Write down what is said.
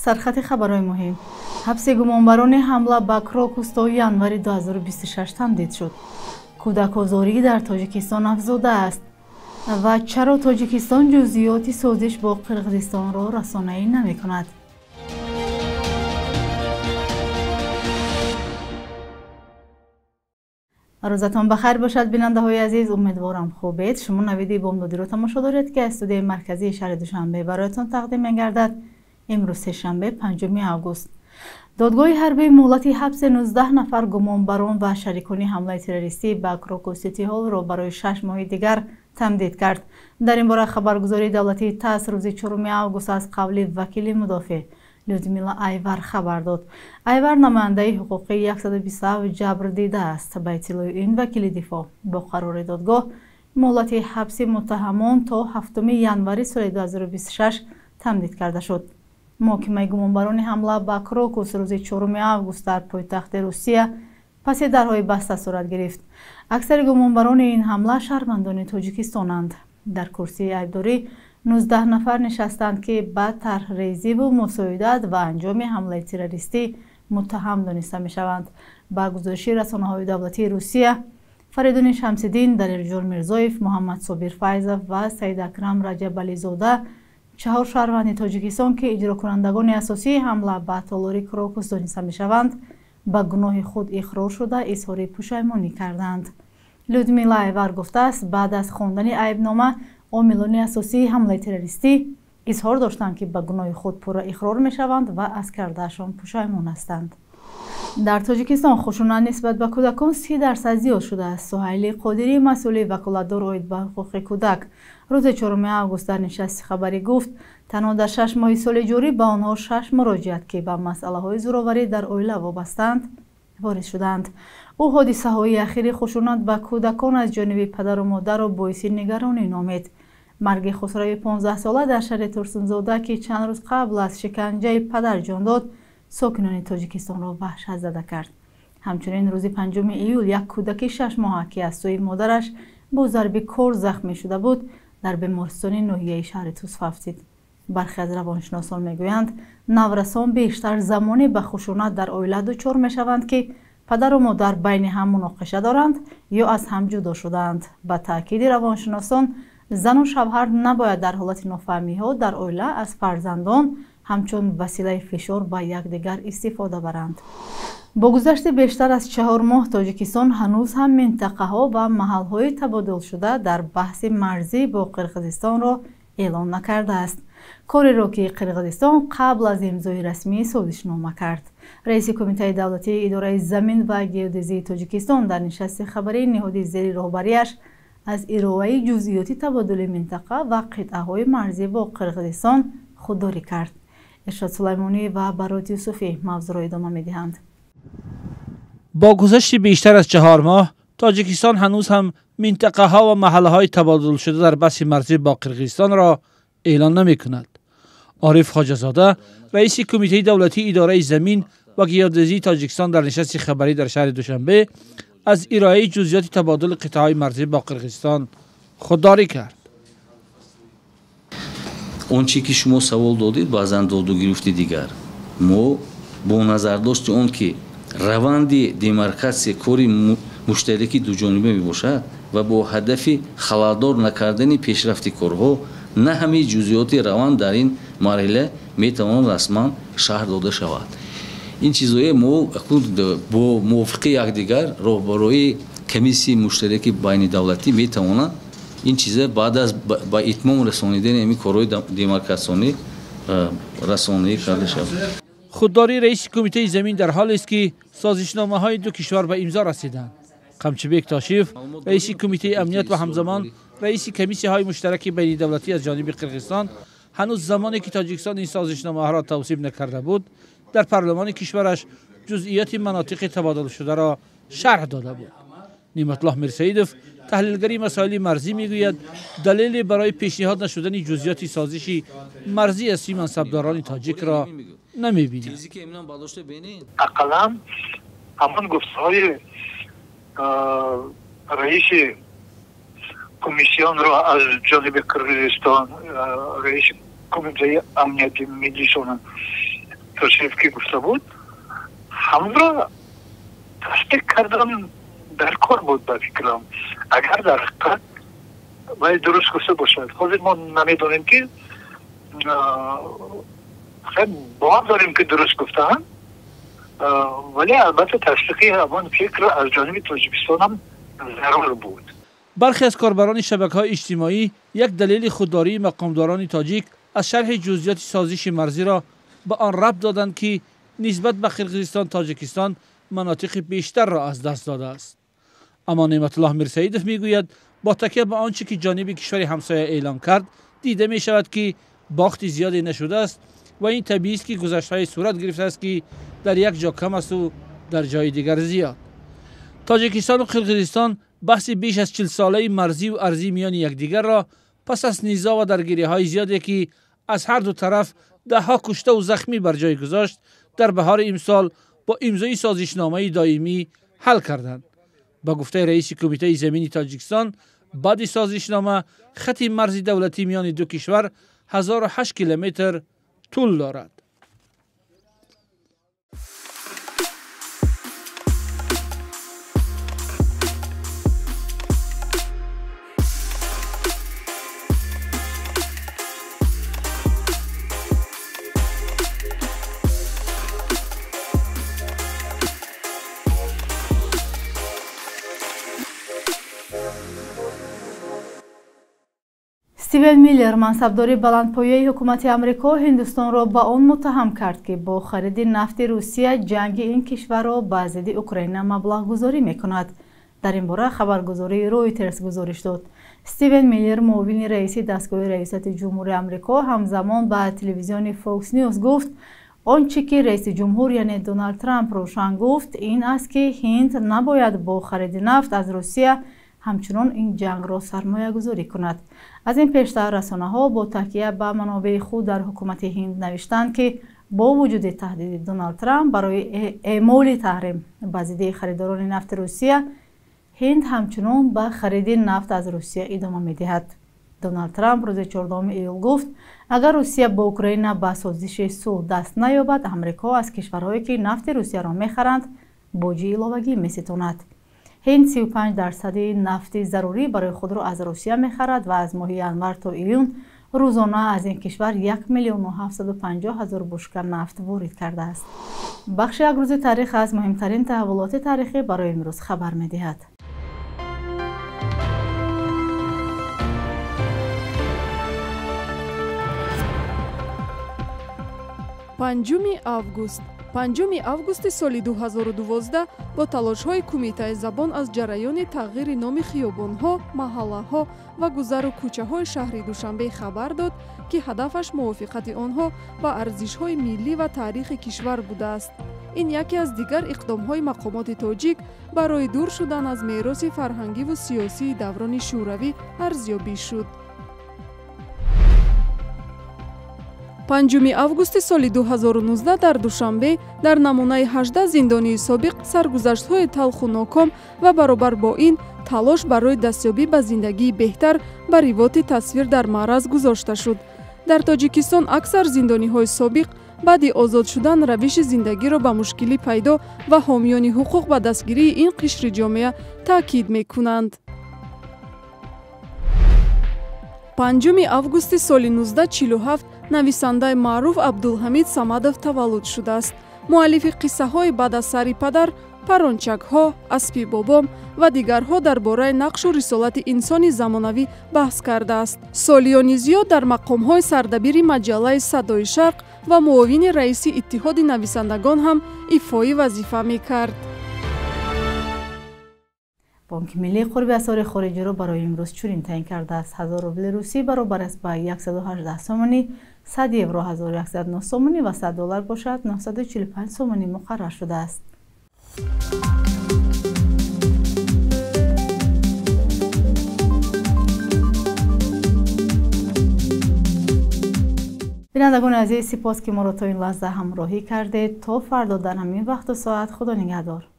Сархати хабарҳои муҳим. Ҳабси гумонбарони ҳамла ба Крокус то январи 2026 тамдид шуд. Кӯдакозорӣ дар Тоҷикистон афзудааст. Ва чаро Тоҷикистон ҷузъиёти созиш бо Қирғизистонро расонаӣ намекунад? Рӯзатон ба хайр бошад, бинандаҳои азиз. Умедворам хубед. Шумо навиди бомдодиро тамошо доред, ки аз студияи марказии шаҳри Душанбе бароятон тақдим мегардад. Имрӯз сешанбе, 5 август. Додгоҳи ҳарбӣ муҳлати ҳабси 19 нафар гумонбарон ва шарикони ҳамлаи террористӣ ба Крокус Сити Ҳолро барои 6 моҳи дигар тамдид кард. Дар ин бора хабаргузории давлатии ТАСС рӯзи 4 август аз қавли вакили мудофеъ Людмила Айвар хабар дод. Айвар намояндаи ҳуқуқии 127 ҷабр дидааст. Ба иттилои ин вакили дифоъ, бо қарори додгоҳ муҳлати ҳабси муттаҳамон то 7 январи соли 2026 тамдид карда шуд. Муҳокимаи гумонбарони ҳамла ба Крокус рӯзи 4 август дар пойтахти Русия паси дарҳои баста сурат гирифт. Аксари гумонбарони ин ҳамла шаҳрвандони Тоҷикистонанд. Дар курсии айбдорӣ 19 нафар нишастанд, ки ба тарҳрезиву мусоидат ва анҷоми ҳамлаи террористӣ муттаҳам дониста мешаванд. Ба гузориши расонаҳои давлатии Русия, Фаридуни Шамсиддин, Далерҷон Мирзоев, Муҳаммад Собир Файзов ва Саид Акрам Раҷабализода, чаҳор шаҳрванди Тоҷикистон, ки иҷрокунандагони асосии ҳамла ба толори Крокус дониста мешаванд, ба гуноҳи худ иқрор шуда изҳори пушаймонӣ карданд. Людмила Айвар гуфтааст, баъд аз хондани айбнома омилони асосии ҳамлаи террористӣ изҳор доштанд, ки ба гуноҳи худ пурра иқрор мешаванд ва аз кардаашон пушаймон ҳастанд. Дар Тоҷикистон хушунат нисбат ба кӯдакон 30% зиёд шудааст. Суҳайли Қодирӣ, масъули ваколатдор оид ба ҳуқуқи кӯдак, рӯзи 4 август дар нишасти хабарӣ гуфт, танҳо дар 6 моҳи соли ҷорӣ ба онҳо 6 муроҷиат, ки ба масъалаҳои зӯроварӣ дар оила вобастаанд, ворид шуданд. Ӯ ҳодисаҳои ахири хушунат ба кӯдакон аз ҷониби падару модарро боиси нигаронӣ номид. Марги Хусрави 15-сола дар шаҳри Турсунзода, ки чанд рӯз қабл аз шиканҷаи падар ҷон дод, сокинони Тоҷикистонро ваҳшатзада кард. Ҳамчунин рӯзи 5 июл як кӯдаки 6-моҳа, ки аз сӯи модараш бо зарби кор захмӣ шуда буд, дар бемористони ноҳияи шаҳри Тус фавтид. Бархе аз равоншиносон мегӯянд, наврасон бештар замоне ба хушунат дар оила дучор мешаванд, ки падару модар байни ҳам муноқиша доранд ё аз ҳам ҷудо шудаанд. Ба таъкиди равоншиносон, зану шавҳар набояд дар ҳолати нофаҳмиҳо дар оила аз фарзандон ҳамчун василаи фишор ба якдигар истифода баранд. Бо гузашти бештар аз 4 моҳ Тоҷикистон ҳанӯз ҳам минтақаҳо ва маҳалҳои табодулшуда дар баҳси марзӣ бо Қирғизистонро эълон накардааст. Кореро, ки Қирғизистон қабл аз имзои расмии созишнома кард. Раиси Кумитаи давлатии идораи замин ва геодезии Тоҷикистон дар нишасти хабарии ниҳоди зери роҳбарияш аз ироаи ҷузъиёти табодули минтақа ва қитъаҳои марзӣ бо Қирғизистон худдорӣ кард. Иршод Сулаймонӣ ва Барот Юсуфӣ мавзӯъро идома медиҳанд. Бо гузашти бештар аз 4 моҳ Тоҷикистон ҳанӯз ҳам минтақаҳо ва маҳаллаҳои табодулшуда дар баҳси марзӣ бо Қирғизистонро эълон намекунад. Ориф Хоҷазода, раиси Кумитаи давлатии идораи замин ва геодезии Тоҷикистон, дар нишасти хабарӣ дар шаҳри Душанбе аз ироаи ҷузъиёти табодули қитъаҳои марзӣ бо Қирғизистон худдорӣ кард. Он чи ки шумо савол додед, баъзан доду гирифти дигар. Мо бо назардошти он ки раванди демаркатсия кори муштараки дуҷониба мебошад ва бо ҳадафи халалдор накардани пешрафти корҳо, на ҳамаи ҷузъиёти раванд дар ин марҳила метавонад расман шарҳ дода шавад. Ин чизое мо бо мувофиқи якдигар роҳбарои комиссияи муштараки байнидавлатӣ метавонанд ин чиза баъд аз ба итмом расонидани ҳамин корҳои демаркатсионӣ расонаӣ карда шавад. Худдории раиси Кумитаи замин дар ҳолест, ки созишномаҳои ду кишвар ба имзо расиданд. Қамчибек Тошиев, раиси Кумитаи амният ва ҳамзамон раиси комиссияҳои муштараки байнидавлатӣ аз ҷониби Қирғизистон, ҳанӯз замоне ки Тоҷикистон ин созишномаҳоро тавсиб накарда буд, дар парлумони кишвараш ҷузъиёти манотиқи табодулшударо шарҳ дода буд. Неъматуллоҳ Мирсаидов, таҳлилгари масоили марзӣ, мегӯяд, далеле барои пешниҳод нашудани ҷузъиёти созиши марзӣ аз сӯи мансабдорони тоҷикро намебинад. Ақаллан ҳамон гуфтаҳои раиси комиссионро аз ҷониби Қирғизистон, раиси Кумитаи амнияти миллишона Тошиев ки гуфта буд, ҳамонро тасдиқ кардан дар кор буд ба фикрам, агар дар ҳақиқат вай дуруст гуфта бошад. Ҳозир мо намедонем ки бовар дорем ки дуруст гуфтаанд, вале албатта тасдиқи ҳамон фикр аз ҷониби Тоҷикистон ҳам зарур буд. Бархе аз корбарони шабакаҳои иҷтимоӣ як далели худдории мақомдорони тоҷик аз шарҳи ҷузъиёти созиши марзиро ба он рабт доданд, ки нисбат ба Қирғизистон Тоҷикистон манотиқи бештарро аз даст додааст. Аммо Неъматуллоҳ Мирсаидов мегӯяд, бо такя ба он чӣ ки ҷониби кишвари ҳамсоя эълон кард, дида мешавад, ки бохти зиёде нашудааст ва ин табиист, ки гузаштҳои сурат гирифтааст, ки дар як ҷо кам асту дар ҷои дигар зиёд. Тоҷикистону Қирғизистон баҳси беш аз 40-солаи марзиву арзӣ миёни якдигарро пас аз низоъ ва даргириҳои зиёде, ки аз ҳар ду тараф даҳҳо куштаву захмӣ бар ҷой гузошт, дар баҳори имсол бо имзои созишномаи доимӣ ҳал карданд. Ба гуфтаи раиси Кумитаи замини Тоҷикистон, баъди созишнома хати марзи давлатӣ миёни ду кишвар 1008 километр тӯл дорад. Стивен Миллер, мансабдори баландпояи ҳукумати Амрико, Ҳиндустонро ба он муттаҳам кард, ки бо хариди нафти Русия ҷанги ин кишварро ба зидди Украина маблағгузорӣ мекунад. Дар ин бора хабаргузории Ройтерс гузориш дод. Стивен Миллер, муовини раиси дастгоҳи раёсати ҷумҳури Амрико, ҳамзамон ба телевизиони Fox News гуфт, он чӣ ки раиси ҷумҳур, яъне Доналд Трамп, равшан гуфт, ин аст, ки Ҳинд набояд бо хариди нафт аз Русия ҳамчунон ин ҷангро сармоягузорӣ кунад. Аз ин пештар расонаҳо бо такя ба манобеи худ дар ҳукумати Ҳинд навиштанд, ки бо вуҷуди таҳдиди Доналд Трамп барои эъмоли таҳрим ба зидди харидорони нафти Русия, Ҳинд ҳамчунон ба хариди нафт аз Русия идома медиҳад. Доналд Трамп рӯзи 14 июл гуфт, агар Русия бо Украина ба созиши сулҳ даст наёбад, Амрико аз кишварҳое, ки нафти Русияро мехаранд, боҷи иловагӣ меситонад. Ҳинд 35% нафти зарурӣ барои худро аз Русия мехарад ва аз моҳи январ то июн рӯзона аз ин кишвар 1 750 000 бушка нафт ворид кардааст. Бахши як рӯзи таърих аз муҳимтарин таҳаввулоти таърихӣ барои имрӯз хабар медиҳад. Панҷуми август. 5 августи соли 2012 бо талошҳои Кумитаи забон аз ҷараёни тағйири номи хиёбонҳо, маҳаллаҳо ва гузару кӯчаҳои шаҳри Душанбе хабар дод, ки ҳадафаш мувофиқати онҳо ба арзишҳои миллӣ ва таърихи кишвар будааст. Ин яке аз дигар иқдомҳои мақомоти тоҷик барои дур шудан аз мероси фарҳангиву сиёсии даврони шӯравӣ арзёбӣ шуд. 5 августи соли 2019 дар Душанбе дар намунаи 18 зиндонии собиқ саргузаштҳои талху ноком ва баробар бо ин талош барои дастёбӣ ба зиндагии беҳтар ба ривоти тасвир дар маъраз гузошта шуд. Дар Тоҷикистон аксар зиндониҳои собиқ баъди озод шудан равиши зиндагиро ба мушкилӣ пайдо ва ҳомиёни ҳуқуқ ба дастгирии ин қишри ҷомеа таъкид мекунанд. 5 августи соли 1947 нависандаи маъруф Абдулҳамид Самадов таваллуд шудааст. Муаллифи қиссаҳои баъд аз сари падар, паррончакҳо, аспи бобом ва дигарҳо дар бораи нақшу рисолати инсони замонавӣ баҳс кардааст. Солиёни зиёд дар мақомҳои сардабири маҷаллаи Садои Шарқ ва муовини раиси Иттиҳоди нависандагон ҳам ифои вазифа мекард. Бонки Миллии қурби асъори хориҷиро барои имрӯз чунин таъин кардааст. 1000 рубли русӣ баробар аст ба 118 сомонӣ, 100 евро 1109 сомонӣ ва 100 доллар бошад 945 сомонӣ муқаррар шудааст. Бинандагони азиз, сипос, ки моро то ин лаҳза ҳамроҳӣ кардед. То фардо дар ҳамин вақту соат, Худо нигаҳдор.